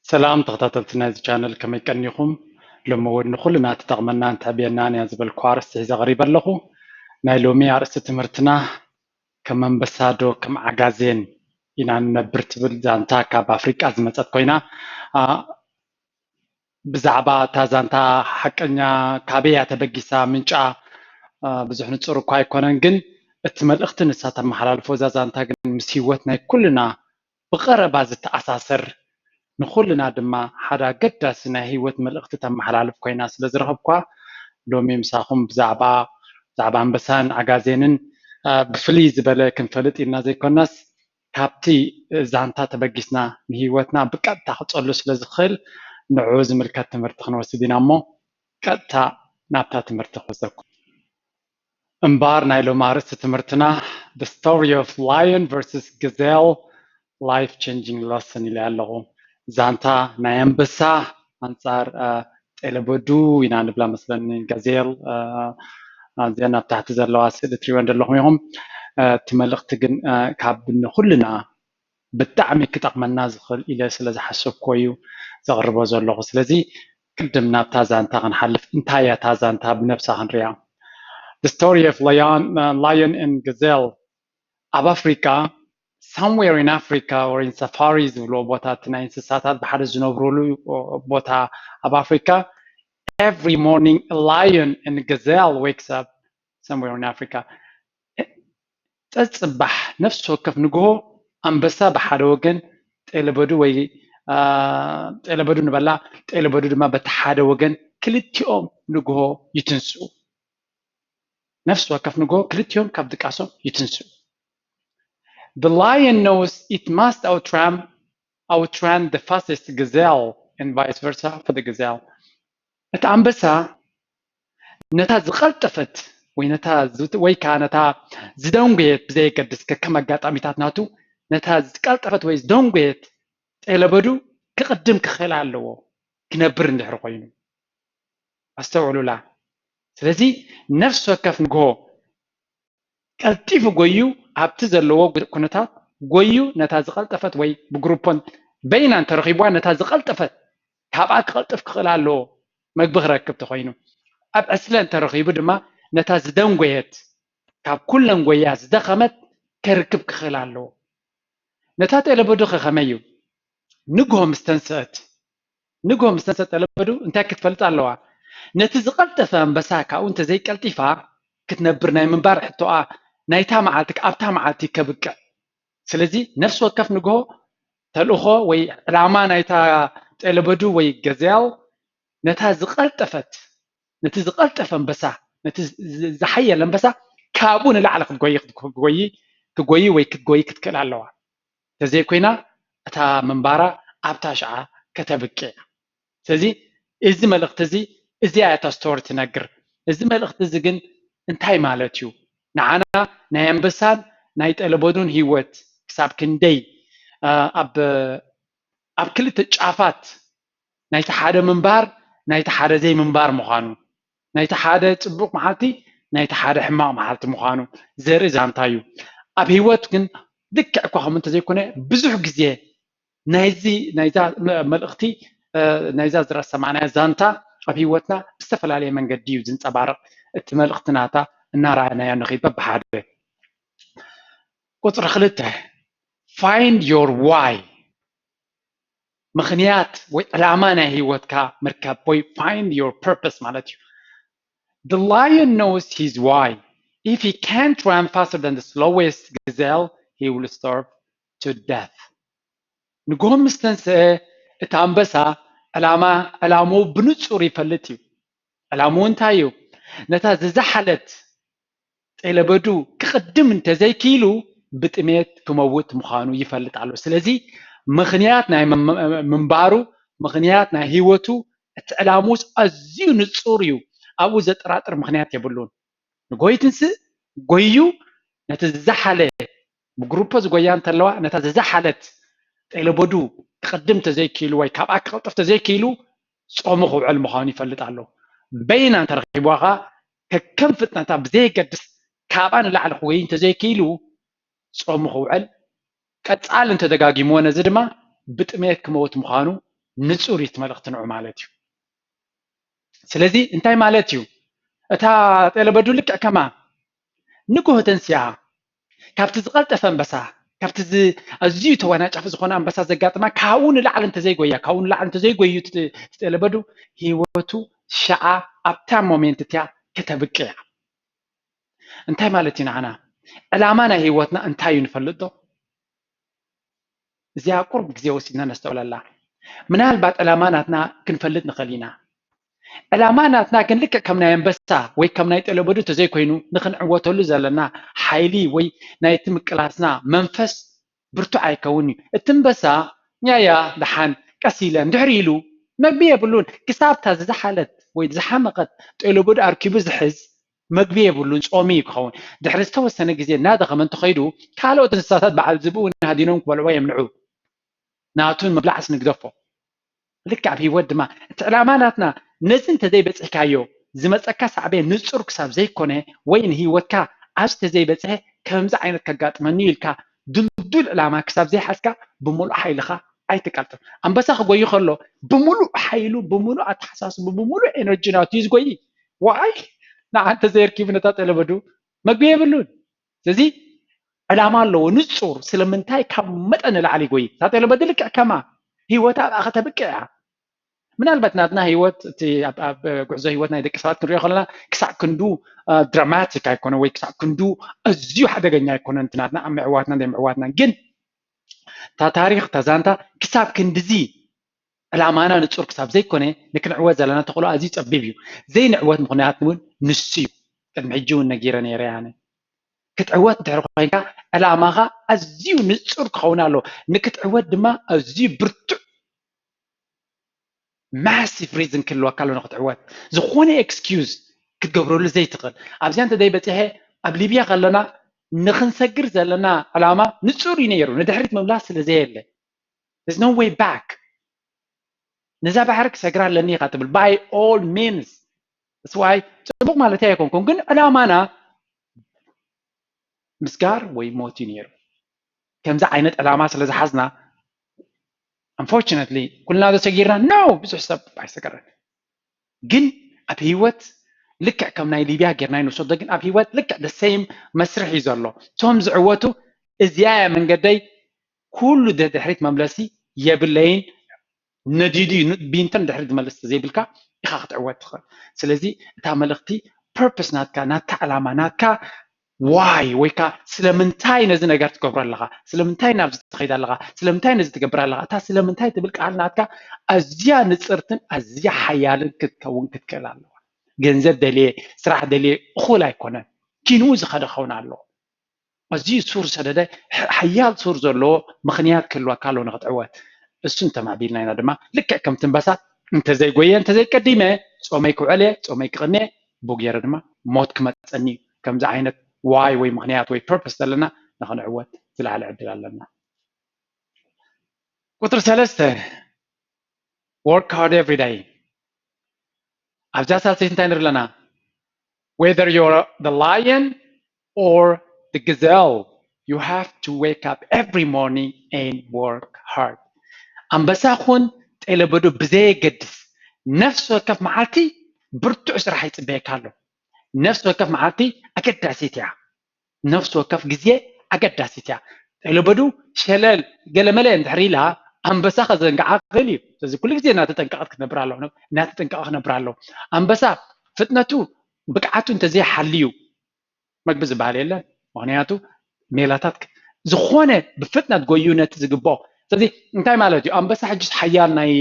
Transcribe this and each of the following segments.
ሰላም ተኸታተልቲ ናይዚ ቻነል፣ ከመይ ቀኒኹም? ሎሚ እውን ንኹልና ትጠቕመናን ትዕብየናን እያ ዝበልኩ ኣርእስቲ ሒዘ ቀሪበ ኣለኹ። ናይ ሎሚ ኣርእስቲ ትምህርትና ከም ኣንበሳ ዶ ከም ዓጋዜን ኢና ንነብር ትብል ዛንታ ካብ ኣፍሪቃ ዝመጸት ኮይና፣ ኣ፣ ብዛዕባ እታ ዛንታ ሓቀኛ ካበይ እያ ተበጊሳ፣ ምንጫ፣ ኣ፣ ብዙሕ ንጹር እኳ ኣይኮነን፣ ግን እቲ መልእኽቲ ንሳ ተመሓላልፎ እዛ ዛንታ ግን ምስ ህይወት ናይ ኩልና ብቐረባ ዝተኣሳሰር፣ ንኹልና ድማ ሓደ ኣገዳሲ ናይ ህይወት መልእኽቲ ተመሓላልፍ ኮይና ስለ ዝረኸብኳ፣ ሎሚ ምሳኹም ብዛዕባ፣ ብዛዕባ ኣንበሳን ዓጋዜንን፣ ኣ፣ ብፍልይ ዝበለ ክንፈልጥ ኢልና ዘይኮናስ፣ ካብቲ ዛንታ ተበጊስና ንህይወትና ብቀጥታ ክጸሉ ስለ ዝኽእል፣ ንዕኡ ዝምልከት ትምህርቲ ክንወስድ ኢና እሞ፣ ቀጥታ ናብታ ትምህርቲ ክወስደኩም። እምበኣር ናይ ሎሚ ኣርእስቲ ትምህርትና The Story of Lion ቨርሰስ Gazelle፣ Life Changing Lesson ኢለ ኣለኹ። ዛንታ ናይ ኣንበሳ ኣንጻር፣ አ፣ ጤለበዱ ኢና ንብላ መስለኒ፣ ጋዜል፣ አ፣ አ፣ እዚአን ኣብ ታሕቲ ዘለዋ ስእሊ ትሪእወን ዘለኹም ኢኹም። አ፣ እቲ መልእኽቲ ግን፣ አ፣ ካብ ንኹልና ብጣዕሚ ክጠቕመና ዝኽእል ኢለ ስለ ዝሓሰብኩ እዩ ዘቕርቦ ዘለኹ። ስለዚ ቅድም ናብታ ዛንታ ክንሓልፍ፣ እንታይ እያ እታ ዛንታ ብነብሳ ክንሪኣ። The Story of Lion, uh, Lion and Gazelle ኣብ ኣፍሪካ፣ somewhere in Africa or in safari ዝብልዎ ቦታ፣ እቲ ናይ እንስሳታት ብሓደ ዝነብሩሉ ቦታ ኣብ ኣፍሪካ፣ every morning a lion and gazelle wakes up somewhere in Africa። ጸጽባሕ ነፍሲ ወከፍ ንግሆ ኣንበሳ ብሓደ ወገን፣ ጤለበዱ ወይ፣ አ፣ ጤለበዱ ንበላ፣ ጤለበዱ ድማ በቲ ሓደ ወገን፣ ክልቲኦም ንግሆ ይትንስኡ። ነፍሲ ወከፍ ንግሆ ክልቲኦም ካብ ድቃሶም ይትንስኡ። The lion knows it must outrun, outrun the fastest gazelle and vice versa for the gazelle. እቲ ኣንበሳ ነታ ዝቐልጠፈት ወይ ነታ ዝ-፣ ወይ ከዓ ነታ ዝደንጎየት፣ ብዘየገድስ ከከም ኣጋጣሚታት ናቱ፣ ነታ ዝቀልጠፈት ወይ ዝደንጎየት ጤለበዱ ክቕድም ክኽእል ኣለዎ፣ ክነብር እንድሕር ኮይኑ። ኣስተውዕሉላ። ስለዚ ነፍሲ ወከፍ ንግሆ ቀልጢፉ ጎዩ፣ ኣብቲ ዘለዎ ኩነታት ጎዩ፣ ነታ ዝቐልጠፈት ወይ ብግሩፖን በይና እንተረኺብዋ፣ ነታ ዝቐልጠፈት ካብኣ ክቐልጥፍ ክኽእል ኣለዎ፣ መግቢ ክረክብ ተኾይኑ። ኣብ ዕስለ እንተረኺቡ ድማ፣ ነታ ዝደንጎየት፣ ካብ ኩለን ጎያ ዝደኸመት ከርክብ ክኽእል ኣለዎ። ነታ ጤለበዱ ኸ ከመይ እዩ? ንግሆ ምስ ተንስአት፣ ንግሆ ምስ ተንስአት ጤለበዱ እንታይ ክትፈልጥ ኣለዋ? ነቲ ዝቐልጠፈ ኣንበሳ ካብኡ እንተዘይቀልጢፋ፣ ክትነብር ናይ ምንባር ሕቶኣ ናይታ መዓልቲ፣ ኣብታ መዓልቲ ከብቅዕ። ስለዚ ነፍሲ ወከፍ ንግሆ ተልእኾ ወይ ዕላማ ናይታ ጤለበዱ ወይ ገዜል፣ ነታ ዝቐልጠፈት፣ ነቲ ዝቐልጠፈ ኣንበሳ፣ ነቲ ዝ-፣ ዝ-፣ ዝሓየለ ኣንበሳ ካብኡ ንላዕሊ ክትጎይ፣ ክትጎይ፣ ክትጎይ ወይ ክትጎይ ክትክእል ኣለዋ። ተዘይኮይና እታ ምንባራ ኣብታ ሽዓ ከተብቅዕ እያ። ስለዚ እዚ መልእኽቲ እዚ፣ እዚኣ እያ እታ ስቶሪ ትነግር። እዚ መልእኽቲ እዚ ግን እንታይ ማለት እዩ? ንዓና ናይ ኣንበሳን ናይ ጤለበዱን ህይወት ክሳብ ክንደይ፣ አ፣ ኣብ፣ ኣብ ክልተ ጫፋት ናይቲ ሓደ ምንባር፣ ናይቲ ሓደ ዘይምንባር ምዃኑ፣ ናይቲ ሓደ ጽቡቕ መዓልቲ፣ ናይቲ ሓደ ሕማቕ መዓልቲ ምዃኑ ዘርኢ ዛንታ እዩ። ኣብ ህይወት ግን ልክዕ እኳ ከምኡ እንተዘይኮነ፣ ብዙሕ ግዜ ናይዚ፣ ናይዛ መ-፣ መልእኽቲ፣ እ፣ ናይዛ ዝረሰማናያ ዛንታ ኣብ ህይወትና ብዝተፈላለየ መንገዲ እዩ ዝንጸባረቕ። እቲ መልእኽቲ ናታ እናረኣናዮ ንኸይድ በብሓደ። ቁጽሪ ክልተ፣ find your why። ምኽንያት ወይ ዕላማ ናይ ህይወትካ ምርካብ ወይ find your purpose ማለት እዩ። The lion knows his why. If he can't run faster than the slowest gazelle, he will starve to death. ንግሆ ምስ ተንስአ፣ እቲ ኣንበሳ ዕላማ፣ ዕላምኡ ብንጹር ይፈልጥ እዩ። ዕላምኡ እንታይ እዩ? ነታ ዝዘሓለት ጤለበዱ ክቕድም እንተዘይክኢሉ፣ ብጥሜት ክመውት ምዃኑ ይፈልጥ ኣሎ። ስለዚ ምኽንያት ናይ ምም-፣ ምንባሩ፣ ምኽንያት ናይ ህይወቱ፣ እቲ ዕላምኡስ ኣዝዩ ንጹር እዩ። ኣብኡ ዘጠራጥር ምኽንያት የብሉን። ንጎይ ትንስእ፣ ጎዩ ነቲ ዝዘሓለ፣ ብግሩፖ ዝጎያ እንተለዋ፣ ነታ ዝዘሓለት ጤለበዱ ክቕድም ተዘይክኢሉ ወይ ካብኣ ክቕልጥፍ ተዘይክኢሉ፣ ጾሙ ክውዕል ምዃኑ ይፈልጥ ኣሎ። በይና እንተረኺብዋ ኸኣ፣ ከከም ፍጥነታ ብዘየገድስ፣ ካብኣ ንላዕሊ ክጎይ እንተዘይክኢሉ፣ ጾሙ ክውዕል፣ ቀጻሊ እንተደጋጊምዎ ነዚ ድማ ብጥሜት ክመውት ምዃኑ ንጹር እዩ እቲ መልእኽቲ ንዑ ማለት እዩ። ስለዚ እንታይ ማለት እዩ? እታ ጤለበዱ ልክዕ ከማ ንግሆ ተንሲኣ ካብቲ ዝቐልጠፈ ኣንበሳ፣ ካብቲ ዝ- ኣዝዩ ተወናጫፊ ዝኾነ ኣንበሳ ዘጋጥማ፣ ካብኡ ንላዕሊ እንተዘይጎያ፣ ካብኡ ንላዕሊ እንተዘይጎዩ እቲ እቲ ጤለበዱ፣ ህይወቱ ሸዓ ኣብታ ሞሜንት እቲያ ከተብቅዕ እያ። እንታይ ማለት እዩ ንዓና? ዕላማ ናይ ህይወትና እንታይ እዩ ንፈልጥ ዶ? እዚኣ ቁሩብ ግዜ ወሲድና ነስተውዕለላ። ምናልባት ዕላማ ናትና ክንፈልጥ ንኽእል ኢና። ዕላማ ናትና ግን ልክዕ ከም ናይ ኣንበሳ ወይ ከም ናይ ጤለበዱ እንተዘይኮይኑ፣ ንኽንዕወተሉ ዘለና ሓይሊ ወይ ናይቲ ምቅላስና መንፈስ ብርቱዕ ኣይከውን እዩ። እቲ ኣንበሳ ያያ ደሓን ቀስ ኢለ እንድሕር ኢሉ መግቢ የብሉን። ክሳብ እታ ዝዘሓለት ወይ ዝሓመቐት ጤለበዱ ኣርኪቡ ዝሕዝ መግቢ የብሉን፣ ጾሚ እዩ ክኸውን። ድሕሪ ዝተወሰነ ግዜ እናደኸመ እንተኸይዱ፣ ካልኦት እንስሳታት በዓል ዝብኡ ናህዲኖም ክበልዕዎ የምንዑ። ናቱን ምብላዕስ ንግደፎ። ልክዕ ኣብ ህይወት ድማ እቲ ዕላማ ናትና ነዚ እንተዘይበፂሕካዮ ዝመፀካ ሳዕቤን ንፁር ክሳብ ዘይኮነ ወይ ንህይወትካ ኣብዚ ተዘይበፅሐ ከምዚ ዓይነት ከጋጥመኒ ኢልካ ድልዱል ዕላማ ክሳብ ዘይሓዝካ ብምሉእ ሓይልኻ ኣይትቀልጥፍ። ኣንበሳ ክጎይ ከሎ ብምሉእ ሓይሉ፣ ብምሉእ ኣተሓሳስቡ፣ ብምሉእ ኤነርጂ ናቱ እዩ ዝጎይ። ዋይ ንዓ እንተዘየርኪቡ ነታ ጤለበዱ መግቢ የብሉን። ስለዚ ዕላማ ኣለዎ ንፁር። ስለምንታይ ካብ መጠን ንላዕሊ ይጎይ? እታ ጤለበዱ ልክዕ ከማ ህይወታ ኣብኣ ከተብቅዕ እያ። ምናልባት ናትና ህይወት እቲ ኣብ ኣብ ጉዕዞ ህይወት ናይ ደቂ ሰባት ክንሪኦ ከለና ክሳዕ ክንዱ ድራማቲክ ኣይኮነ ወይ ክሳዕ ክንዱ ኣዝዩ ሓደገኛ ኣይኮነን። እቲ ናትና ኣብ ምዕዋትና እንደ ምዕዋትና ግን እታ ታሪኽ እታ ዛንታ ክሳብ ክንድዚ ዕላማና ንፁር ክሳብ ዘይኮነ ንክንዕወት ዘለና ተኽእሎ ኣዝዩ ፀቢብ እዩ። ዘይንዕወት ምኽንያት እውን ንሱ እዩ። ቅድሚ ሕጂ እውን ነጊረ ነይረ ኣነ። ክትዕወት እንድሕር ኮይንካ ዕላማኻ ኣዝዩ ንፁር ክኸውን ኣለዎ። ንክትዕወት ድማ ኣዝዩ ብርቱዕ ማሲቭ ሪዝን ክህልወካ ኣሎ ንክትዕወት። ዝኾነ ኤክስኪውዝ ክትገብረሉ ዘይትኽእል። ኣብዚኣ እንተ ዘይበፂሐ ኣብ ሊብያ ከለና ንክንሰግር ዘለና ዕላማ ንፁር እዩ ነይሩ። ንድሕሪት ምምላስ ስለ ዘየለ። There's no way back። ነዛ ባሕሪ ክሰግራ ኣለኒ ኢኻ ትብል። By all means። ስዋይ ፅቡቕ ማለት ኣይኮንኩም፣ ግን ዕላማና ምስጋር ወይ ሞት እዩ ነይሩ። ከምዚ ዓይነት ዕላማ ስለ ዝሓዝና unfortunately ኩልና ዶ ሰጊርና? No፣ ብዙሕ ሰብ ኣይሰገረን። ግን ኣብ ህይወት ልክዕ ከም ናይ ሊብያ ጌርና ንውሰዶ፣ ግን ኣብ ህይወት ልክዕ the same መስርሕ እዩ ዘሎ። እቶም ዝዕወቱ እዚኣ እያ መንገደይ፣ ኩሉ ድሕሪት መምለሲ የብለይን፣ ነዲዱ እዩ ቢንተን ድሕሪ ዝመልስ ዘይብልካ ኢኻ ክትዕወት ትኽእል። ስለዚ እታ መልእኽቲ ፐርፐስ ናትካ፣ ናትካ ዕላማ ናትካ ዋይ ወይ ከዓ ስለምንታይ ነዚ ነገር ትገብሮ ኣለኻ፣ ስለምንታይ ናብዚ ትኸይድ ኣለኻ፣ ስለምንታይ ነዚ ትገብር ኣለኻ፣ እታ ስለምንታይ ትብል ቃል ናትካ ኣዝያ ንፅርትን ኣዝያ ሓያልን ክትከውን ክትክእል ኣለዋ። ገንዘብ ደልየ ስራሕ ደልየ እኹል ኣይኮነን፣ ኪንኡ ዝኸደ ክኸውን ኣለዎ። ኣዝዩ ሱር ዝሰደደ ሓያል ሱር ዘለዎ ምኽንያት ክህልወካ ኣለዎ ንክትዕወት። እሱ እንተማዕቢልና ኢና ድማ ልክዕ ከምቲ ኣንበሳ እንተዘይጎየ እንተዘይቀዲመ ፆመይ ክውዕል እየ፣ ፆመይ ክቕኒ እየ፣ ብኡ ገይረ ድማ ሞት ክመፀኒ እዩ። ከምዚ ዓይነት ዋይ ወይ ምኽንያት ወይ ፐርፐስ ዘለና ንክንዕወት ዝለዓለ ዕድል ኣለና። ቁፅሪ ሰለስተ work hard every day። ኣብዛ ሳልሰይቲ እንታይ ንርኢ ኣለና? Whether you're the lion or the gazelle, you have to wake up every morning and work hard. ኣንበሳ ኹን ጤለበዱ ብዘየገድስ ነፍሲ ወከፍ መዓልቲ ብርቱዕ ስራሕ ይፅበየካ ኣሎ። ነፍሲ ወከፍ መዓልቲ ኣገዳሲት እያ። ነፍሲ ወከፍ ግዜ ኣገዳሲት እያ። ጤለበዱ ሸለል ገለመለ እንድሕር ኢላ ኣንበሳ ከዘንግዓ ክኽእል እዩ። ስለዚ ኩሉ ግዜ እናተጠንቀቐት ክትነብር ኣለዎ፣ እናተጠንቀቐ ክነብር ኣለዎ። ኣንበሳ ፍጥነቱ ብቅዓቱ እንተዘይሓልዩ መግቢ ዝበሃል የለን። ምኽንያቱ ሜላታት ክ- ዝኾነ ብፍጥነት ጎዩ ነቲ ዝግብኦ። ስለዚ እንታይ ማለት እዩ? ኣንበሳ ሕጂ ሓያል ናይ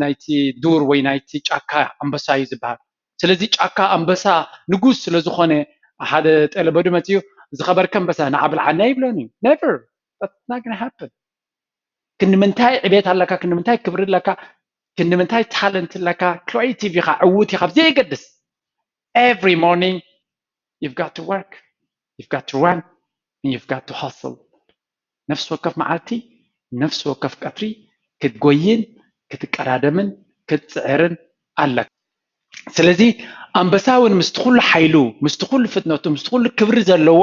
ናይቲ ዱር ወይ ናይቲ ጫካ ኣንበሳ እዩ ዝበሃል። ስለዚ ጫካ ኣንበሳ ንጉስ ስለ ዝኾነ ሓደ ጤለበዱ መፂኡ ዝኸበርካ ኣንበሳ ንዓ ብልዓኒ ኣይብሎን እዩ። Never. That's not gonna happen። ክንዲ ምንታይ ዕቤት ኣለካ፣ ክንዲ ምንታይ ክብሪ ኣለካ፣ ክንዲ ምንታይ ታለንት ኣለካ፣ ክሪኤቲቭ ኢኻ፣ ዕዉት ኢኻ ብዘየገድስ every morning you've got to work, you've got to run, and you've got to hustle. ነፍሲ ወከፍ መዓልቲ ነፍሲ ወከፍ ቀትሪ ክትጎይን ክትቀዳደምን ክትፅዕርን ኣለካ። ስለዚ ኣንበሳ እውን ምስቲ ኩሉ ሓይሉ ምስቲ ኩሉ ፍጥነቱ ምስቲ ኩሉ ክብሪ ዘለዎ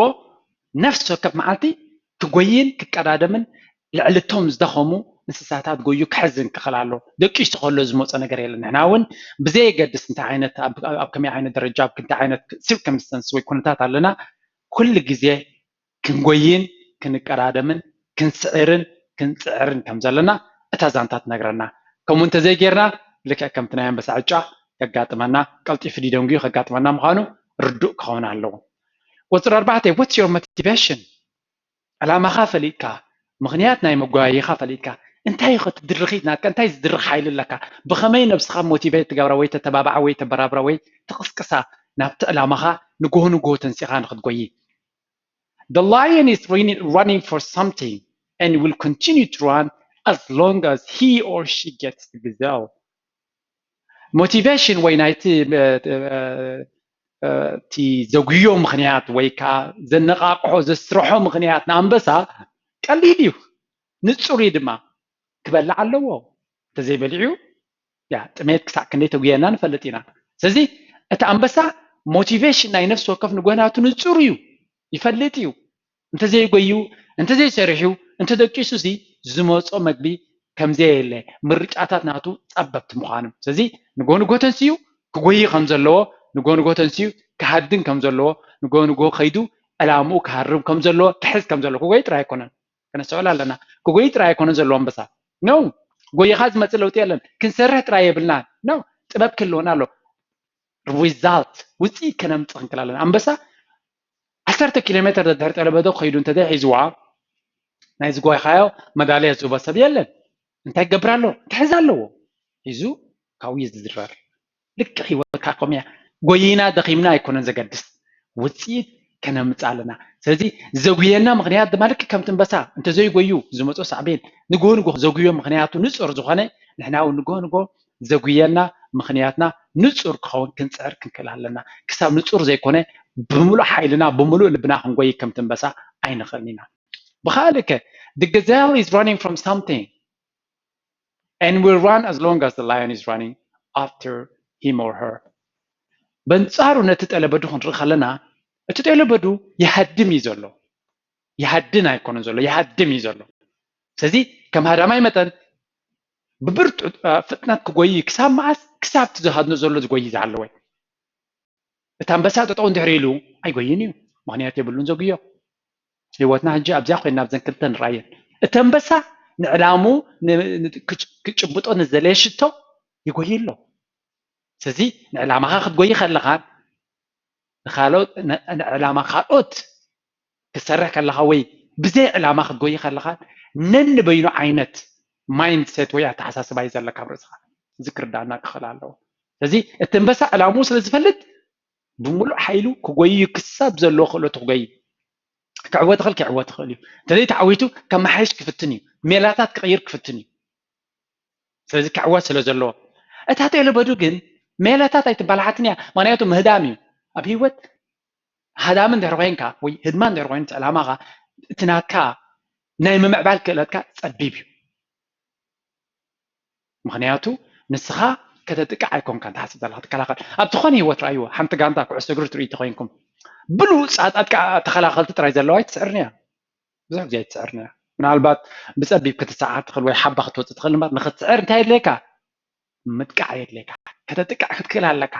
ነፍሲ ወከፍ መዓልቲ ክጎይን ክቀዳደምን ልዕሊ እቶም ዝደኸሙ እንስሳታት ጎዩ ክሕዝን ክኽእል ኣሎ። ደቂሱ ከሎ ዝመፆ ነገር የለን። ንሕና እውን ብዘየገድስ እንታይ ዓይነት ኣብ ከመይ ዓይነት ደረጃ ኣብ ክንታይ ዓይነት ሲርከምስተንስ ወይ ኩነታት ኣለና ኩሉ ግዜ ክንጎይን ክንቀዳደምን ክንስዕርን ክንፅዕርን ከም ዘለና እታ ዛንታ ትነግረና። ከምኡ እንተዘይጌርና ልክዕ ከምቲ ናይ ኣንበሳ ዕጫ ከጋጥመና ቀልጢፉ ድደንጉዩ ከጋጥመና ምዃኑ ርዱእ ክኸውን ኣለዎ። ቁፅሪ ኣርባዕተ what's your motivation? ዕላማኻ ፈሊጥካ ምኽንያት ናይ መጓየይኻ ፈሊጥካ እንታይ ኢኸ ትድርኺ ናትካ እንታይ ዝድርኽ ሓይሊ ኣለካ? ብኸመይ ነብስኻ ሞቲቬት ትገብራ ወይ ተተባብዓ ወይ ተበራብራ ወይ ትቕስቅሳ ናብቲ ዕላማኻ ንጎሆ ንጎሆ ተንሲኻ ንክትጎይ? The lion is running, running for something and will continue to run as long as he or she gets the gazelle. Motivation ወይ ናይቲ እቲ ዘጉዮ ምኽንያት ወይ ከዓ ዘነቃቅሖ ዘስርሖ ምኽንያት ንኣንበሳ ቀሊል እዩ፣ ንፁር እዩ ድማ። ክበልዕ ኣለዎ። እንተዘይበሊዑ ያ ጥሜት ክሳዕ ክንደይ ተጉየና ንፈልጥ ኢና። ስለዚ እቲ ኣንበሳ ሞቲቬሽን ናይ ነፍሲ ወከፍ ንጎናቱ ንፁር እዩ፣ ይፈልጥ እዩ። እንተዘይጎዩ እንተዘይሰሪሑ እንተደቂሱ ሲ ዝመፆ መግቢ ከምዘየለ ምርጫታት ናቱ ፀበብቲ ምዃኑ። ስለዚ ንጎ ንጎ ተንስዩ ክጎይ ከም ዘለዎ፣ ንጎ ንጎ ተንስዩ ክሃድን ከም ዘለዎ፣ ንጎ ንጎ ከይዱ ዕላምኡ ክሃርም ከም ዘለዎ ክሕዝ ከም ዘለዎ ክጎይ ጥራይ ኣይኮነን። ከነስተውዕል ኣለና። ክጎይ ጥራይ ኣይኮነን ዘለዎ ኣንበሳ ነው። ጎይኻ ዝመፅእ ለውጢ የለን። ክንሰርሕ ጥራይ የብልናን ነው። ጥበብ ክህልወና ኣሎ። ሪዛልት ውፅኢት ከነምፅእ ክንክእል ኣለና። ኣንበሳ ዓሰርተ ኪሎ ሜትር ደድሕሪ ጠለበዶ ከይዱ እንተዘይ ሒዝዋ ናይ ዝጓይኻዮ መዳልያ ዝህቦ ሰብ የለን። እንታይ ክገብር ኣለዎ? ክሕዝ ኣለዎ። ሒዙ ካብኡ እዩ ዝድረር። ልክዕ ህይወትካ ከምኡ እያ። ጎይና ደኺምና ኣይኮነን ዘገድስ፣ ውፅኢት ከነምፅእ ኣለና። ስለዚ ዘጉየና ምኽንያት ድማ ልክዕ ከምቲ ኣንበሳ እንተዘይጎዩ ዝመፅኦ ሳዕቤን ንግሆ ንግሆ ዘጉዮ ምኽንያቱ ንፁር ዝኾነ ንሕና እውን ንግሆ ንግሆ ዘጉየና ምኽንያትና ንፁር ክኸውን ክንፅዕር ክንክእል ኣለና። ክሳብ ንፁር ዘይኮነ ብምሉእ ሓይልና ብምሉእ ልብና ክንጎይ ከምቲ ኣንበሳ ኣይንኽእልን ኢና። ብኻልእ ከ the gazelle is running from something and will run as long as the lion is running after him or her። በንጻሩ ነቲ ጠለበዱ ክንርኢ ከለና እቲ ጠለበዱ ይሃድም እዩ ዘሎ፣ ይሃድን ኣይኮነን ዘሎ፣ ይሃድም እዩ ዘሎ። ስለዚ ከም ሃዳማይ መጠን ብብርቱዕ ፍጥነት ክጎይ ክሳብ መዓስ? ክሳብ እቲ ዝሃድኖ ዘሎ ዝጎይ ዝሃለወ። እቲ ኣንበሳ ጠጠው እንድሕር ኢሉ ኣይጎይን እዩ፣ ምኽንያት የብሉን ዘጉዮ። ህይወትና ሕጂ ኣብዚኣ ኮይና ኣብዘን ክልተ ንረኣየን። እቲ ኣንበሳ ንዕላሙ ክጭብጦ ንዘለየ ሽቶ ይጎይ ኣሎ። ስለዚ ንዕላማኻ ክትጎይ ከለኻን ንካልኦት ንዕላማ ካልኦት ክትሰርሕ ከለኻ ወይ ብዘይ ዕላማ ክትጎይ ከለኻ ነንበይኑ ዓይነት ማይንድሴት ወይ ኣተሓሳስባ እዩ ዘለካ ኣብ ርእስኻ። እዚ ክርዳእና ክኽእል ኣለዎ። ስለዚ እቲ ኣንበሳ ዕላምኡ ስለ ዝፈልጥ ብምሉእ ሓይሉ ክጎይ እዩ፣ ክሳብ ዘለዎ ክእለቱ ክጎይ። ክዕወት ይኽእል፣ ክዕወት ይኽእል እዩ። እንተዘይ ተዓዊቱ ከመሓይሽ ክፍትን እዩ፣ ሜላታት ክቕይር ክፍትን እዩ። ስለዚ ክዕወት ስለ ዘለዎ እታ ቴሌበዱ ግን ሜላታት ኣይትባላሓትን እያ። ምክንያቱ ምህዳም እዩ። ኣብ ህይወት ሃዳሚ እንድሕር ኮይንካ ወይ ህድማ እንድሕር ኮይኑ ዕላማኻ እቲ ናትካ ናይ ምምዕባል ክእለትካ ፀቢብ እዩ። ምክንያቱ ንስኻ ከተጥቅዕ ኣይኮንካን ትሓስብ ዘለካ ትከላኸል። ኣብ ዝኾነ ህይወት ረኣይዎ፣ ሓንቲ ጋንታ ኩዕሶ እግሪ ትርኢ ተኮይንኩም ብሉፃት ኣጥቃ ተኸላኸልቲ ጥራይ ዘለዋ ኣይትስዕርን እያ። ብዙሕ ግዜ ኣይትስዕርን እያ። ምናልባት ብፀቢብ ክትሰዓር ትኽእል ወይ ሓባ ክትወፅእ ትኽእል እምበር ንክትስዕር እንታይ የድልየካ? ምጥቃዕ የድልየካ። ከተጥቅዕ ክትክእል ኣለካ።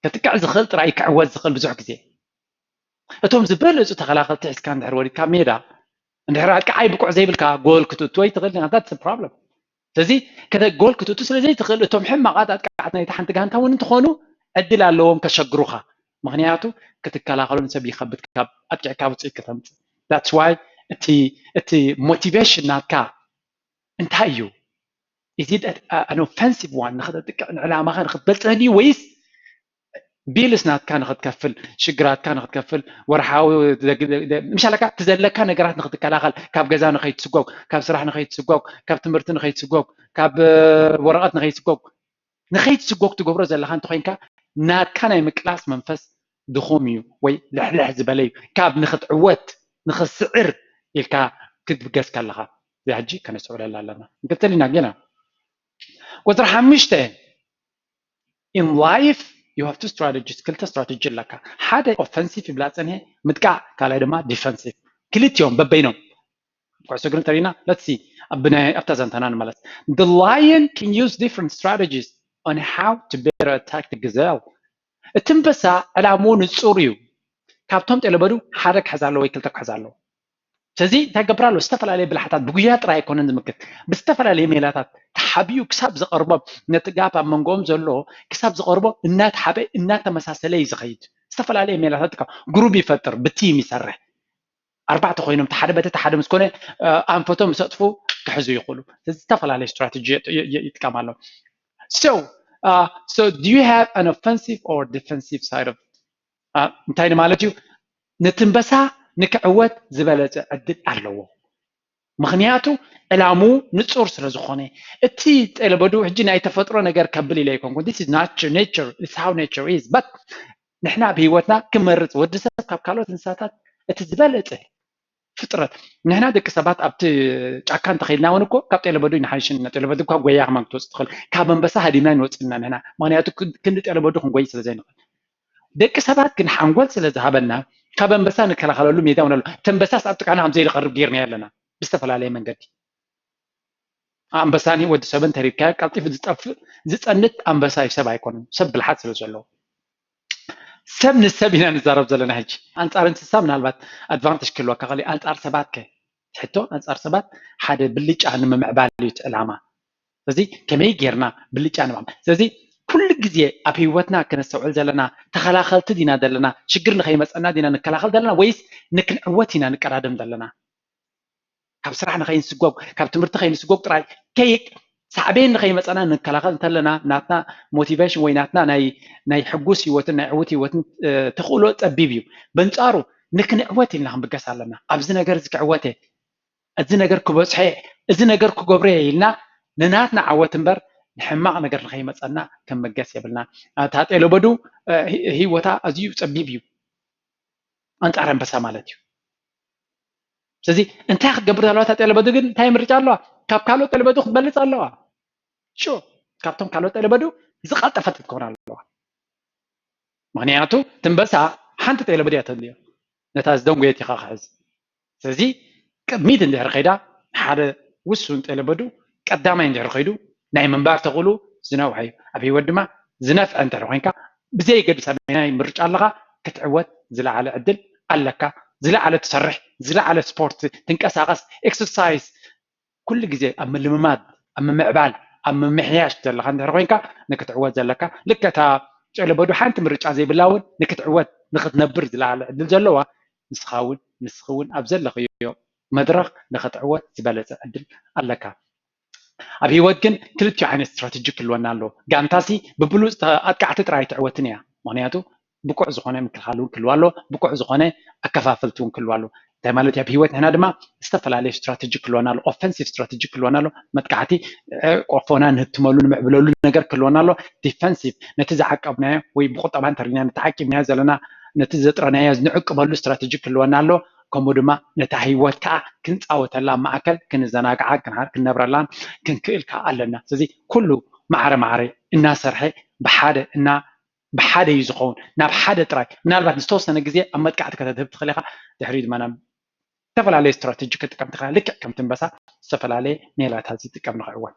ከጥቅዕ ዝኽእል ጥራይ ክዕወት ዝኽእል ብዙሕ ግዜ እቶም ዝበለፁ ተኸላኸልቲ ሒዝካ እንድሕር ወሪድካ ሜዳ እንድሕር ኣጥቃዓይ ብቁዕ ዘይብልካ ጎል ክትእቱ ኣይትኽእል ኢኻ። That's the problem። ስለዚ ከተ ጎል ክትእቱ ስለ ዘይትኽእል እቶም ሕማቓት ኣጥቃዓት ናይቲ ሓንቲ ጋንታ እውን እንትኾኑ ዕድል ኣለዎም ከሸግሩኻ። ምክንያቱ ክትከላኸሎም ሰብ ይኸብድ ካብ ኣጥቂዕካ ውፅኢት ከተምፅእ። That's why እቲ እቲ ሞቲቬሽን ናትካ እንታይ እዩ? Is it an offensive one ንክተጥቅዕ ንዕላማኻ ንክትበልፅሕ ድዩ ወይስ ቢልስ ናትካ ንክትከፍል ሽግራትካ ንክትከፍል ወርሓዊ ምሻለካ እቲ ዘለካ ነገራት ንክትከላኸል ካብ ገዛ ንከይትስጎግ ካብ ስራሕ ንከይትስጎግ ካብ ትምህርቲ ንከይትስጎግ ካብ ወረቐት ንከይትስጎግ ንከይትስጎግ ትገብሮ ዘለካ እንተኮይንካ ናትካ ናይ ምቅላስ መንፈስ ድኹም እዩ ወይ ልሕልሕ ዝበለ እዩ። ካብ ንክትዕወት ንክስዕር ኢልካ ክትብገስ ከለካ እዚ ሕጂ ከነስተውዕለላ ኣለና። ንቅፅል ኢና ጌና ቁፅሪ ሓሙሽተ in life you have two strategies ክልተ ስትራተጂ ኣለካ። ሓደ ኦፈንሲቭ ይብላ ፀኒሐ ምጥቃዕ ካልኣይ ድማ ዲፈንሲቭ ክልቲኦም በበይኖም ኩዕሶ እግሪ እንተሪና let's see ኣብ ናይ ኣብታ ዛንታና ንመለስ። The lion can use different strategies on how to better attack the gazelle. እቲ ኣንበሳ ዕላምኡ ንጹር እዩ። ካብቶም ጤለበዱ ሓደ ክሕዝ ኣለዎ ወይ ክልተ ክሕዝ ኣለዎ። ስለዚ እንታይ ገብር ኣሎ? ዝተፈላለየ ብልሓታት ብጉያ ጥራይ ኣይኮነን ዝምክት፣ ብዝተፈላለየ ሜላታት ተሓቢኡ ክሳብ ዘቐርቦ፣ ነቲ ጋፕ ኣብ መንጎኦም ዘሎ ክሳብ ዘቐርቦ እናተሓበ እናተመሳሰለ እዩ ዝኸይድ። ዝተፈላለየ ሜላታት ይጥቀም፣ ግሩብ ይፈጥር፣ ብቲም ይሰርሕ። ኣርባዕተ ኮይኖም እቲ ሓደ በቲ ሓደ ምስ ኮነ ኣንፈቶም ምስ ኣጥፉ ክሕዙ ይኽእሉ። ስለዚ ዝተፈላለየ ስትራተጂ ይጥቀም ኣሎ። So, uh, so do you have an offensive or defensive side of እንታይ ማለት እዩ? ነቲ ኣንበሳ ንክዕወት ዝበለፀ ዕድል ኣለዎ። ምክንያቱ ዕላምኡ ንፁር ስለ ዝኾነ፣ እቲ ጤለበዱ ሕጂ ናይ ተፈጥሮ ነገር ከብል ኢለ ኣይኮንኩን። This is nature, nature is how nature is, but ንሕና ኣብ ህይወትና ክመርፅ፣ ወዲ ሰብ ካብ ካልኦት እንስሳታት እቲ ዝበለፀ ፍጥረት። ንሕና ደቂ ሰባት ኣብቲ ጫካ እንተኸይድና እውን እኮ ካብ ጤለበዱ ይንሓይሽ ኢና። ጤለበዱ እኳ ጎያ ከማን ክትወፅእ ትኽእል። ካብ ኣንበሳ ሃዲምና ንወፅእ ኢና ንሕና። ምክንያቱ ክንዲ ጤለበዱ ክንጎይ ስለ ዘይንኽእል። ደቂ ሰባት ግን ሓንጎል ስለ ዝሃበና ካብ ኣንበሳ ንከላኸለሉ ሜዳ እውን ኣሎ። እቲ ኣንበሳስ ኣብ ጥቃና ከም ዘይዝቐርብ ጌርናዮ ኣለና ብዝተፈላለየ መንገዲ። ኣንበሳን ወዲ ሰብን ተሪብካዮ ቀልጢፉ ዝጠፍእ ዝፀንት ኣንበሳ እዩ፣ ሰብ ኣይኮነን። ሰብ ብልሓት ስለ ዘለዎ ሰብ ንሰብ ኢና ንዛረብ ዘለና። ሕጂ ኣንፃር እንስሳ ምናልባት ኣድቫንቴጅ ክህልወካ ከሊ ኣንፃር ሰባት ከ ሕቶ ኣንፃር ሰባት ሓደ ብልጫ ንምምዕባል እዩ እቲ ዕላማ። ስለዚ ከመይ ጌርና ብልጫ ንምዕባል? ስለዚ ኩሉ ግዜ ኣብ ህይወትና ክነስተውዕል ዘለና ተኸላኸልቲ ዲና ዘለና ሽግር ንኸይመፀና ዲና ንከላኸል ዘለና ወይስ ንክንዕወት ኢና ንቀዳደም ዘለና? ካብ ስራሕ ንኸይንስጎግ ካብ ትምህርቲ ከይንስጎግ ጥራይ ከይ ሳዕቤን ንኸይመፀና ንከላኸል እንተለና ናትና ሞቲቬሽን ወይ ናትና ናይ ናይ ሕጉስ ህይወትን ናይ ዕውት ህይወትን ተኽእሎ ፀቢብ እዩ። በንፃሩ ንክንዕወት ኢልና ክንብገስ ኣለና። ኣብዚ ነገር እዚ ክዕወተ እዚ ነገር ክበፅሐ እዚ ነገር ክገብረ ኢልና ንናትና ዓወት እምበር ንሕማቕ ነገር ንኸይመፀና ክንምገስ የብልና። እታ ጤለበዱ ህይወታ ኣዝዩ ፀቢብ እዩ። ኣንፃር ኣንበሳ ማለት እዩ። ስለዚ እንታይ ክትገብር ኣለዋ? እታ ጤለበዱ ግን እንታይ ምርጫ ኣለዋ? ካብ ካልኦት ጤለበዱ ክትበልፅ ኣለዋ። ሹ ካብቶም ካልኦት ጤለበዱ ዝቐልጠፈት ክትከውን ኣለዋ። ምክንያቱ እቲ ኣንበሳ ሓንቲ ጤለበዱ እያ ተድልዮ ነታ ዝደንጎየት ኢኻ ክሕዝ። ስለዚ ቅድሚት እንድሕር ከይዳ ሓደ ውሱን ጤለበዱ ቀዳማይ እንድሕር ከይዱ ናይ ምንባር ተኽእሉ ዝነውሐ እዩ። ኣብ ህይወት ድማ ዝነፍዐ እንድሕር ኮይንካ ብዘይገድስ ኣበየናይ ምርጫ ኣለኻ ክትዕወት ዝለዓለ ዕድል ኣለካ። ዝለዓለ ትሰርሕ፣ ዝለዓለ ስፖርት ትንቀሳቐስ፣ ኤክሰርሳይዝ ኩሉ ግዜ ኣብ ምልምማድ ኣብ ምምዕባል ኣብ ምምሕያሽ ዘለካ እንድሕር ኮይንካ ንክትዕወት ዘለካ ልክዕ እታ ጨለበዱ ሓንቲ ምርጫ ዘይብላ እውን ንክትዕወት ንክትነብር ዝለዓለ ዕድል ዘለዋ ንስኻ እውን ንስኺ እውን ኣብ ዘለኽዮ መድረኽ ንክትዕወት ዝበለፀ ዕድል ኣለካ። ኣብ ህይወት ግን ክልቲኡ ዓይነት ስትራተጂ ክህልወና ኣለዎ። ጋንታሲ ብብሉፅ ኣጥቃዕቲ ጥራይ ኣይትዕወትን እያ። ምክንያቱ ብቁዕ ዝኾነ ምክልኻል እውን ክህልዋ ኣሎ፣ ብቁዕ ዝኾነ ኣከፋፈልቲ እውን ክህልዋ ኣሎ። እንታይ ማለት እዩ? ኣብ ህይወት ንሕና ድማ ዝተፈላለዩ ስትራተጂ ክህልወና ኣሎ። ኦፈንሲቭ ስትራተጂ ክህልወና ኣሎ። መጥቃዕቲ ቆፎና ንህትመሉ ንምዕብለሉ ነገር ክህልወና ኣሎ። ዲፈንሲቭ ነቲ ዝዓቀብናዮ ወይ ብቁጠባ እንተሪና ነቲ ዓቂብናዮ ዘለና ነቲ ዘጥረናዮ ንዕቅበሉ ስትራተጂ ክህልወና ኣሎ። ከምኡ ድማ ነታ ህይወት ከዓ ክንፃወተላ ኣብ ማእከል ክንዘናግዓ ክንነብረላን ክንክእል ከዓ ኣለና። ስለዚ ኩሉ ማዕረ ማዕረ እናሰርሐ ብሓደ እና ብሓደ እዩ ዝኸውን ናብ ሓደ ጥራይ። ምናልባት ንዝተወሰነ ግዜ ኣብ መጥቃዕቲ ከተድህብ ትኽእል ኢኻ። ድሕሪ ድማ ናብ ዝተፈላለዩ ስትራተጂ ክትጥቀም ትኽእል። ልክዕ ከምቲ ኣንበሳ ዝተፈላለየ ሜላታት ዝጥቀም ንኽዕወት።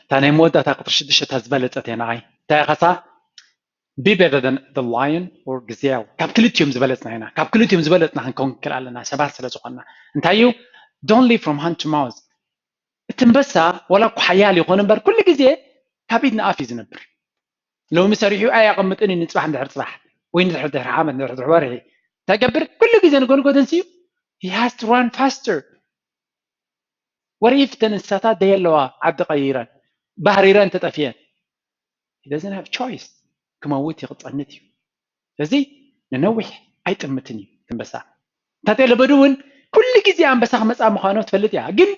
እታ ናይ መወዳእታ ቁጥሪ ሽዱሽተ እታ ዝበለፀት እያ ንዓይ። እንታይ ኢኻሳ? Be better than the lion or gazelle። ካብ ክልቲኦም ዝበለፅና ኢና። ካብ ክልቲኦም ዝበለፅና ክንከውን ክንክእል ኣለና ሰባት ስለ ዝኾንና። እንታይ እዩ? Don't live from hand to mouth። እቲ ኣንበሳ ዋላ እኮ ሓያል ይኾን እምበር ኩሉ ግዜ ካብ ኢድ ንኣፍ እዩ ዝነብር። ሎሚ ሰሪሑ ኣየቐምጥን እዩ ንፅባሕ እንድሕር ፅባሕ ወይ ንድሕር ድሕሪ ዓመት ንድሕር ድሕሪ ወርሒ እንታይ ገብር ኩሉ ግዜ ንጎንጎ ተንስኡ he has to run faster። What if ተን እንስሳታት ደየለዋ ዓዲ ቀይረን ባህሪረን ተጠፍየን he doesn't have choice ክመውት እዩ ክፀንት እዩ። ስለዚ ንነዊሕ ኣይጥምትን እዩ ኣንበሳ። እንታተይ ለበዱ እውን ኩሉ ግዜ ኣንበሳ ክመፃ ምዃኑ ትፈልጥ እያ ግን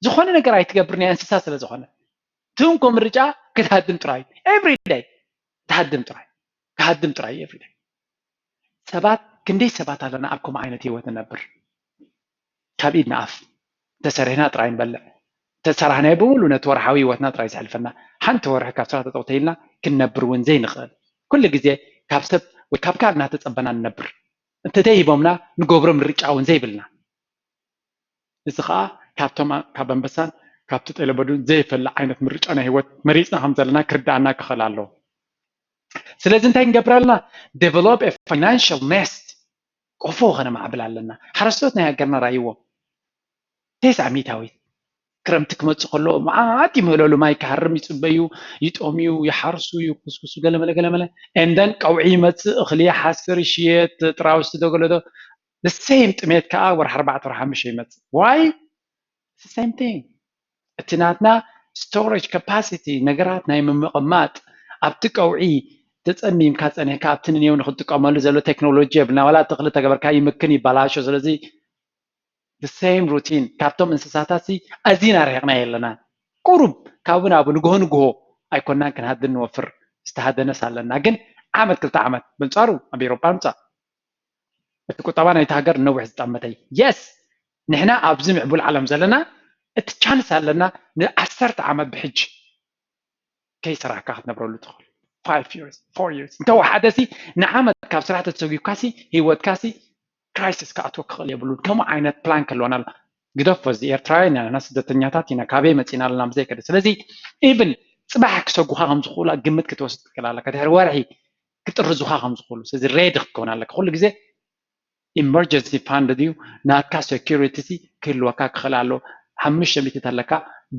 ዝኾነ ነገር ኣይትገብር ናይ እንስሳ ስለ ዝኾነ ትንኮ ምርጫ ክትሃድም ጥራይ every day ክትሃድም ጥራይ ክትሃድም ጥራይ every day። ሰባት ክንደይ ሰባት ኣለና ኣብ ከምኡ ዓይነት ህይወት ንነብር። ካብ ኢድ ንኣፍ ተሰሪሕና ጥራይ ንበልዕ ተሰራሕናዮ ብምሉ ነቲ ወርሓዊ ህይወትና ጥራይ ዘሕልፈና ሓንቲ ወርሒ ካብ ስራሕ ተጠውተይልና ክንነብር እውን ዘይንኽእል ኩሉ ግዜ ካብ ሰብ ወይ ካብ ካልእ እናተፀበና ንነብር እንተዘይሂቦምና ንገብሮ ምርጫ እውን ዘይብልና እዚ ከዓ ካብቶም ካብ ኣንበሳን ካብቲ ጠለበዱን ዘይፈልእ ዓይነት ምርጫ ናይ ህይወት መሪፅና ከም ዘለና ክርዳኣና ክኽእል ኣለዎ። ስለዚ እንታይ ክንገብር ኣለና? Develop a financial nest፣ ቆፎ ከነማዕብል ኣለና። ሓረስቶት ናይ ሃገርና ራይዎ ተስዓ ሚእታዊት ክረምቲ ክመፅእ ከሎ መዓት ይምህለሉ፣ ማይ ክሃርም ይፅበዩ፣ ይጠምዩ፣ ይሓርሱ፣ ይኩስኩሱ፣ ገለመለ ገለመለ። And then ቀውዒ ይመፅእ፣ እኽሊ ይሓስር፣ ይሽየጥ፣ ጥራውስቲ ዶ ገለ ዶ፣ the same ጥሜት ከዓ ወርሒ ኣርባዕተ ወርሒ ሓሙሽተ ይመፅእ። Why? It's the same thing። እቲ ናትና storage capacity፣ ነገራት ናይ ምምቕማጥ፣ ኣብቲ ቀውዒ ተፀሚምካ ፀኒሕካ ኣብቲ ንኔው ንክትጥቀመሉ ዘሎ ቴክኖሎጂ የብልና። ዋላ እቲ ክልተ ገበርካ ይምክን ይበላሾ። ስለዚ the same routine ካብቶም እንስሳታት ሲ ኣዚና ርሒቕና የለና። ቁሩብ ካብኡ ናብኡ ንግሆ ንግሆ ኣይኮናን ክንሃድን ንወፍር፣ ዝተሃደነስ ኣለና። ግን ዓመት ክልተ ዓመት ብንጻሩ ኣብ ኤሮፓ ምጻእ እቲ ቁጠባ ናይቲ ሃገር ነዊሕ ዝጠመተ። Yes፣ ንሕና ኣብዚ ምዕቡል ዓለም ዘለና እቲ ቻንስ ኣለና ንዓሰርተ ዓመት ብሕጂ ከይሰራሕካ ክትነብረሉ ትኽእል። Five years, four years እንተወሓደ ሲ ንዓመት ካብ ስራሕ ተሰጒግካ ሲ ህይወትካ ሲ ክራይሲስ ክኣትወ ክኽእል የብሉን። ከምኡ ዓይነት ፕላን ከለወና ኣሎ። ግደፎ፣ እዚ ኤርትራውያን ኢና፣ ስደተኛታት ኢና፣ ካበይ መፂና ኣለና ብዘይከደ። ስለዚ ኢቭን ፅባሕ ክሰጉኻ ከም ዝኽእሉ ግምት ክትወስድ ትኽእል ኣለካ። ድሕሪ ወርሒ ክጥርዙኻ ከም ዝኽእሉ። ስለዚ ሬዲ ክትከውን ኣለካ። ኩሉ ግዜ ኢመርጀንሲ ፋንድ ድዩ ናትካ ሴኩሪቲ ሲ ክህልወካ ክኽእል ኣሎ። ሓሙሽተ ሚእቲ ተለካ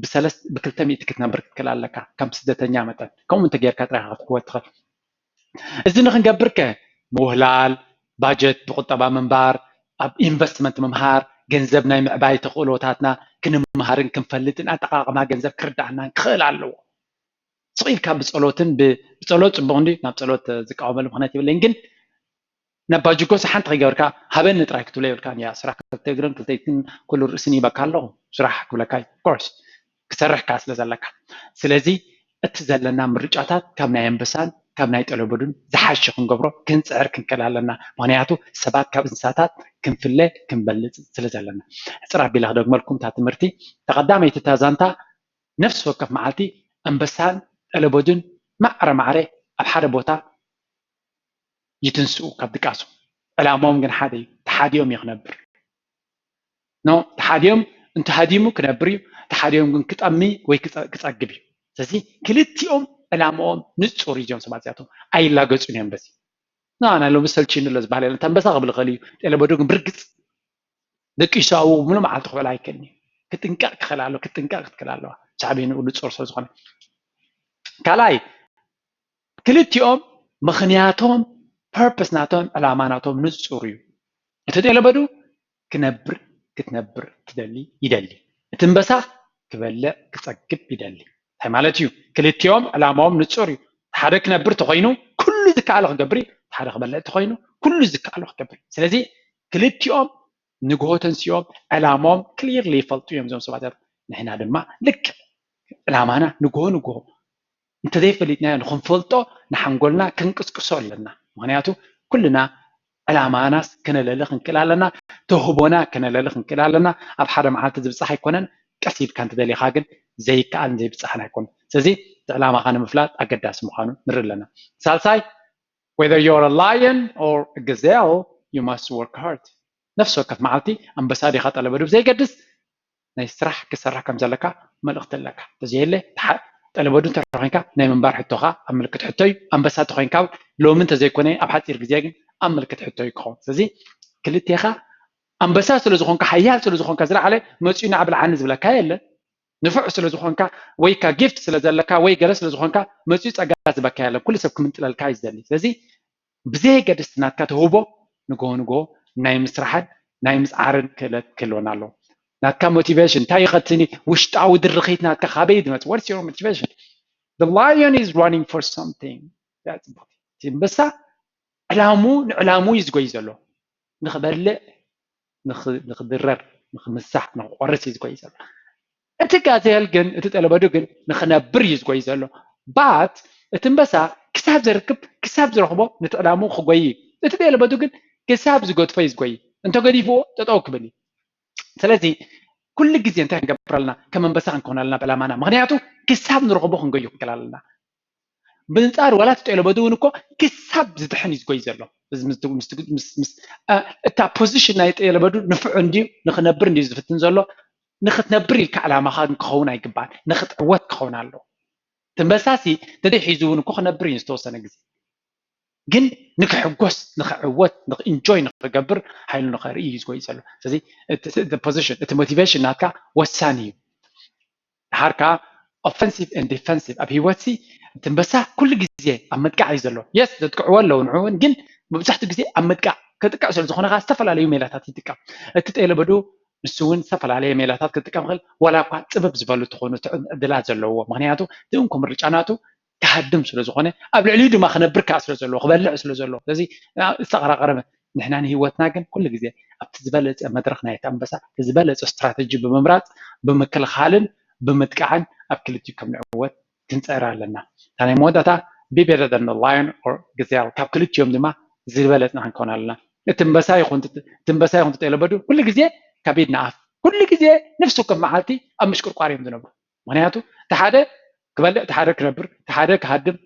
ብሰለስተ ብክልተ ሚእቲ ክትነብር ክትክእል ኣለካ ከም ስደተኛ መጠን። ከምኡ እንተ ጌርካ ጥራይ ኢኻ ክትክወት ትኽእል። እዚ ንክንገብር ከ ምውህላል፣ ባጀት ብቁጠባ ምንባር፣ ኣብ ኢንቨስትመንት ምምሃር፣ ገንዘብ ናይ ምዕባይ ተኽእሎታትና ክንምሃርን ክንፈልጥን ኣጠቓቕማ ገንዘብ ክርዳእናን ክኽእል ኣለዎ። ስቕ ኢልካ ብጸሎትን ብ- ብጸሎት ጽቡቕ እንዲ ናብ ጸሎት ዝቃወመሉ ምኽንያት የብለይን፣ ግን ነባ ጅጎስ ሓንቲ ከይገበርካ ሃበኒ ጥራይ ክትብሎ የብልካን። ያ ስራሕ ክልተ እግርን ክልተ ኢድን ኩሉ ርእስን ይበካ ኣለኹ ስራሕ ክብለካ እዩ። Of course ክሰርሕ ከኣ ስለ ዘለካ። ስለዚ እቲ ዘለና ምርጫታት ካብ ናይ ኣንበሳን ካብ ናይ ጠለበዱን ዝሓሸ ክንገብሮ ክንጽዕር ክንክእል ኣለና። ምኽንያቱ ሰባት ካብ እንስሳታት ክንፍለ ክንበልጽ ስለ ዘለና። ሕጽር ኣቢለ ክደግመልኩም እታ ትምህርቲ። እታ ቀዳመይቲ እታ ዛንታ ነፍሲ ወከፍ መዓልቲ ኣንበሳን ጠለበዱን ማዕረ ማዕረ ኣብ ሓደ ቦታ ይትንስኡ ካብ ድቃሶም። ዕላማኦም ግን ሓደ እዩ። ተሓዲኦም እዩ ክነብር። ኖ፣ ተሓዲኦም እንተሃዲሙ ክነብር እዩ። ተሓዲኦም ግን ክጠሚ ወይ ክጸ- ክጸግብ እዩ። ስለዚ ክልቲኦም ዕላማኦም ንጹር እዩ። እዚኦም ሰባት እዚኣቶም ኣይላገጹን እዮም። በዚ ንኣና ሎሚ ሰልችኒ ኣሎ ዝበሃል የለን። ተንበሳ ክብል ይኽእል እዩ። ጤለበዶ ግን ብርግጽ ደቂሱ ኣብኡ ሙሉ መዓልቲ ክውዕል ኣይክእልን እዩ። ክጥንቀቕ ክኽእል ኣለዎ። ክትጥንቀቕ ክትክእል ኣለዋ። ሳዕቤኑ ንጹር ስለ ዝኾነ። ካልኣይ ክልቲኦም ምኽንያቶም ፐርፐስ ናቶም ዕላማ ናቶም ንጹር እዩ። እቲ ጤለበዱ ክነብር ክትነብር ትደሊ ይደሊ። እቲ እምበሳ ክበልዕ ክጸግብ ይደሊ። እንታይ ማለት እዩ? ክልቲኦም ዕላማኦም ንጹር እዩ። ሓደ ክነብር ተኾይኑ ኩሉ ዝከኣሎ ክገብር እዩ። ሓደ ክበልዕ ተኾይኑ ኩሉ ዝከኣሎ ክገብር እዩ። ስለዚ ክልቲኦም ንግሆ ተንሲኦም ዕላማኦም ክሊርሊ ይፈልጡ እዮም እዞም ሰባት። ንሕና ድማ ልክዕ ዕላማና ንግሆ ንግሆ እንተዘይፈሊጥናዮ ንክንፈልጦ ንሓንጎልና ክንቅስቅሶ ኣለና። ምኽንያቱ ኩልና ዕላማናስ ክነለሊ ክንክእል ኣለና፣ ተህቦና ክነለሊ ክንክእል ኣለና። ኣብ ሓደ መዓልቲ ዝብፃሕ ኣይኮነን። ቀስ ኢልካ እንተደሊኻ ግን ዘይከኣልን ዘይብፃሕን ኣይኮነን። ስለዚ እቲ ዕላማኻ ንምፍላጥ ኣገዳሲ ምዃኑ ንርኢ ኣለና። ሳልሳይ whether you're a lion or a gazelle you must work hard። ነፍሲ ወከፍ መዓልቲ ኣንበሳ ዲኻ ጠለበ ዶ ብዘይገድስ ናይ ስራሕ ክሰርሕ ከም ዘለካ መልእኽቲ ኣለካ። ተዘየለ ጠለበዱ እንተኮይንካ ናይ ምንባር ሕቶኻ ኣብ ምልክት ሕቶ እዩ። ኣንበሳ ተኮይንካ ሎሚ እንተዘይኮነ ኣብ ሓፂር ግዜ ግን ኣብ ምልክት ሕቶ እዩ ክኸውን። ስለዚ ክልቴኻ ኣንበሳ ስለ ዝኾንካ ሓያል ስለ ዝኾንካ ዝለዓለ መፅኡ ንዓ ብልዓኒ ዝብለካ የለን። ንፉዕ ስለ ዝኾንካ ወይ ካ ጊፍት ስለ ዘለካ ወይ ገለ ስለ ዝኾንካ መፅኡ ፀጋ ዝበካ የለን። ኩሉ ሰብ ክምንጥለልካ እዩ ዝደሊ። ስለዚ ብዘየገድስ ናትካ ተውህቦ ንግሆ ንግሆ ናይ ምስራሕን ናይ ምፅዓርን ክእለት ክህልወና ኣለዎ። ናትካ ሞቲቬሽን እንታይ ይኸትኒ ውሽጣዊ ድርኺት ናትካ ካበይ ዝመፅ? What's your motivation? The lion is running for something. እቲ ኣንበሳ ዕላሙ ንዕላሙ እዩ ዝጎይ ዘሎ። ንክበልዕ ንክድረር ንክምሳሕ ንክቆርስ እዩ ዝጎይ ዘሎ። እቲ ጋዜል ግን እቲ ጠለበዱ ግን ንክነብር እዩ ዝጎይ ዘሎ። ባት እቲ እምበሳ ክሳብ ዘርክብ ክሳብ ዝረኽቦ ነቲ ዕላሙ ክጎይ እዩ። እቲ ጠለበዱ ግን ክሳብ ዝገድፎ እዩ ዝጎይ። እንተገዲፍዎ ጠጠው ክብል እዩ። ስለዚ ኩሉ ግዜ እንታይ ክንገብር ኣለና? ከም ኣንበሳ ክንከውን ኣለና ብዕላማና። ምክንያቱ ክሳብ ንረኽቦ ክንጎዩ ክንክእል ኣለና። ብንፃር ዋላ እቲ ጤለበዱ እውን እኮ ክሳብ ዝድሕን እዩ ዝጎይ ዘሎ። እታ ፖዚሽን ናይ ጤለበዱ ንፍዑ እንድዩ ንክነብር እንድዩ ዝፍትን ዘሎ። ንክትነብር ኢልካ ዕላማኻ ክኸውን ኣይግባን። ንክትዕወት ክኸውን ኣለዎ። ትንበሳሲ ተደሒዙ እውን እኮ ክነብር እዩ ዝተወሰነ ግዜ። ግን ንክሕጎስ፣ ንክዕወት፣ ንክኢንጆይ ንክገብር፣ ሓይሉ ንክርኢ እዩ ዝጎይ ዘሎ። ስለዚ ፖዚሽን፣ እቲ ሞቲቬሽን ናትካ ወሳኒ እዩ። ድሓር ከዓ ኦፈንሲቭ ን ዲፈንሲቭ ኣብ ህይወትሲ ትንበሳ ኩሉ ግዜ ኣብ ምጥቃዕ እዩ ዘሎ። የስ ዘጥቅዕዎ ኣለዉ ንዕውን፣ ግን መብዛሕትኡ ግዜ ኣብ ምጥቃዕ ክጥቅዕ ስለ ዝኾነ ከዓ ዝተፈላለዩ ሜላታት ይጥቀም። እቲ ጤለበዱ ንሱ እውን ዝተፈላለየ ሜላታት ክጥቀም ክእል፣ ዋላ እኳ ፅብብ ዝበሉ ትኾኑ ዕድላት ዘለዎ። ምክንያቱ እቲ እንኮ ምርጫ ናቱ ክሃድም ስለ ዝኾነ ኣብ ልዕሊኡ ድማ ክነብር ከዓ ስለ ዘለዎ ክበልዕ ስለ ዘለዎ ስለዚ ዝተቐራቀረ ንሕና ንህይወትና ግን ኩሉ ግዜ ኣብቲ ዝበለፀ መድረክ ናይ ኣንበሳ ዝበለፀ ስትራተጂ ብምምራፅ ብምክልኻልን ብምጥቃዕን ኣብ ክልቲኡ ከም ንዕወት ክንፀር ኣለና። እታ ናይ መወዳእታ be better than the lion or gazelle ካብ ክልቲኦም ድማ ዝበለፅና ክንከውን ኣለና። እቲ ኣንበሳ ይኹን እቲ ጤለበዱ ኩሉ ግዜ ካብ ኢድ ንኣፍ ኩሉ ግዜ ንፍሱ ከም መዓልቲ ኣብ ምሽቅርቋር እዮም ዝነብሩ። ምክንያቱ እቲ ሓደ ክበልዕ እቲ ሓደ ክነብር እቲ ሓደ ክሃድም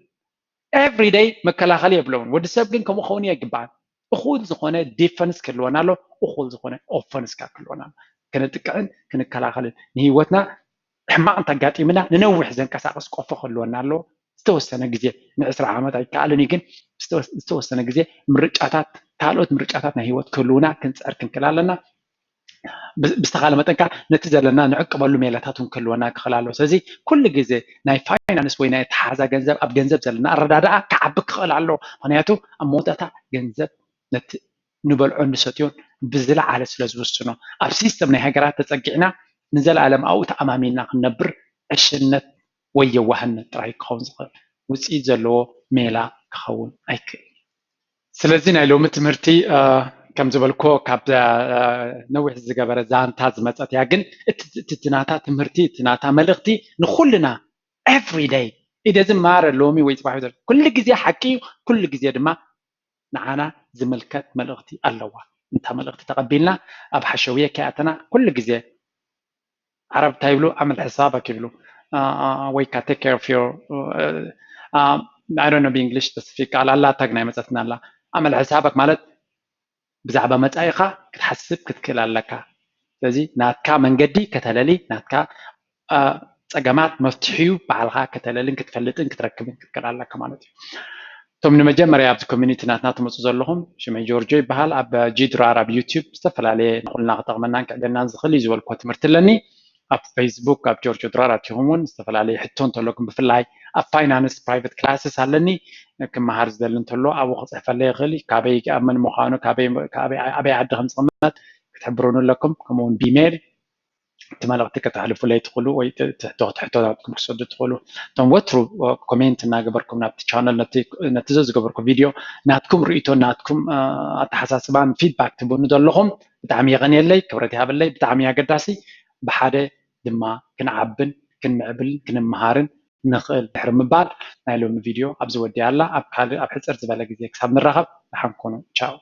everyday መከላኸሊ የብለውን። ወዲ ሰብ ግን ከምኡ ክኸውን ኣይግባኣን። እኹል ዝኾነ ዲፈንስ ክህልወና ኣሎ፣ እኹል ዝኾነ ኦፈንስ ከዓ ክህልወና ኣሎ። ክንጥቅዕን ክንከላኸልን ንህይወትና ሕማቕ እንተጋጢምና ንነዊሕ ዘንቀሳቕስ ቆፎ ክህልወና ኣለዎ። ዝተወሰነ ግዜ ንዕስራ ዓመት ኣይከኣልን እዩ፣ ግን ዝተወሰነ ግዜ ምርጫታት ካልኦት ምርጫታት ናይ ህይወት ክህልውና ክንፅዕር ክንክእል ኣለና። ብዝተኻለ መጠን ከዓ ነቲ ዘለና ንዕቅበሉ ሜላታት እውን ክህልወና ክኽእል ኣለዎ። ስለዚ ኩሉ ግዜ ናይ ፋይናንስ ወይ ናይ ኣተሓዛ ገንዘብ ኣብ ገንዘብ ዘለና ኣረዳድኣ ክዓቢ ክኽእል ኣለዎ። ምክንያቱ ኣብ መወዳእታ ገንዘብ ነቲ ንበልዖን ንሰትዮን ብዝለዓለ ስለ ዝውስኖ ኣብ ሲስተም ናይ ሃገራት ተፀጊዕና ንዘለኣለም ኣብኡ ተኣማሚንና ክንነብር ዕሽነት ወይ የዋህነት ጥራይ ክኸውን ዝኽእል ውፅኢት ዘለዎ ሜላ ክኸውን ኣይክእል። ስለዚ ናይ ሎሚ ትምህርቲ ከም ዝበልኮ ካብ ነዊሕ ዝገበረ ዛንታ ዝመፀት እያ። ግን እቲ ናታ ትምህርቲ እቲ ናታ መልእክቲ ንኩልና everyday ኢደ ዝማረ ሎሚ ወይ ፅባሕ ኩሉ ግዜ ሓቂ እዩ። ኩሉ ግዜ ድማ ንዓና ዝምልከት መልእክቲ ኣለዋ። እንታ መልእክቲ ተቐቢልና ኣብ ሓሸውየ ከይኣተና ኩሉ ግዜ ዓረብ እንታይ ይብሉ ኣመል ሕሳበክ ይብሉ ወይ ከዓ take care of your I don't know ብእንግሊሽ specific ቃል ኣላ ታግ ናይ መፀትና ኣላ ኣመል ሕሳበክ ማለት ብዛዕባ መፃኢኻ ክትሓስብ ክትክእል ኣለካ። ስለዚ ናትካ መንገዲ ከተለሊ ናትካ ፀገማት መፍትሒኡ ባዕልኻ ከተለልን ክትፈልጥን ክትረክብን ክትክእል ኣለካ ማለት እዩ። እቶም ንመጀመርያ ኣብዚ ኮሚኒቲ ናትና ትመፁ ዘለኹም ሽመይ ጆርጆ ይበሃል። ኣብ ጂድራር ኣብ ዩቲዩብ ዝተፈላለየ ንኩልና ክጠቕመናን ክዕደናን ዝኽእል እዩ ዝበልኮ ትምህርቲ ኣለኒ። ኣብ ፌስቡክ ኣብ ጆርጆ ድራር ኣቲኹም እውን ዝተፈላለየ ሕቶ እንተለኩም ብፍላይ ኣብ ፋይናንስ ፕራይቨት ክላስስ ኣለኒ ክመሃር ዝደሊ እንተሎ ኣብኡ ክፅሕፈለይ ይኽእል እዩ። ካበይ ኣብ መን ምዃኑ ኣበይ ዓዲ ከም ዝቕመጥ ክትሕብሩኒ ኣለኩም። ከምኡውን ቢሜል እቲ መልእኽቲ ከተሕልፉለይ ትኽእሉ ወይ ትሕቶ ክትሕቶ ናትኩም ክሰዱ ትኽእሉ። እቶም ወትሩ ኮሜንት እናገበርኩም ናብቲ ቻነል ነቲ ዘዝገበርኩ ቪድዮ ናትኩም ርእይቶ ናትኩም ኣተሓሳስባን ፊድባክ ትብኑ ዘለኹም ብጣዕሚ የቐንየለይ፣ ክብረት ይሃበለይ። ብጣዕሚ ኣገዳሲ ብሓደ ድማ ክንዓብን ክንምዕብልን ክንምሃርን ንኽእል ድሕሪ ምባል ናይ ሎሚ ቪድዮ ኣብዚ ወዲኣ ኣላ። ኣብ ካልእ ኣብ ሕፅር ዝበለ ግዜ ክሳብ ንራኸብ ደሓን ኩኑ። ቻው።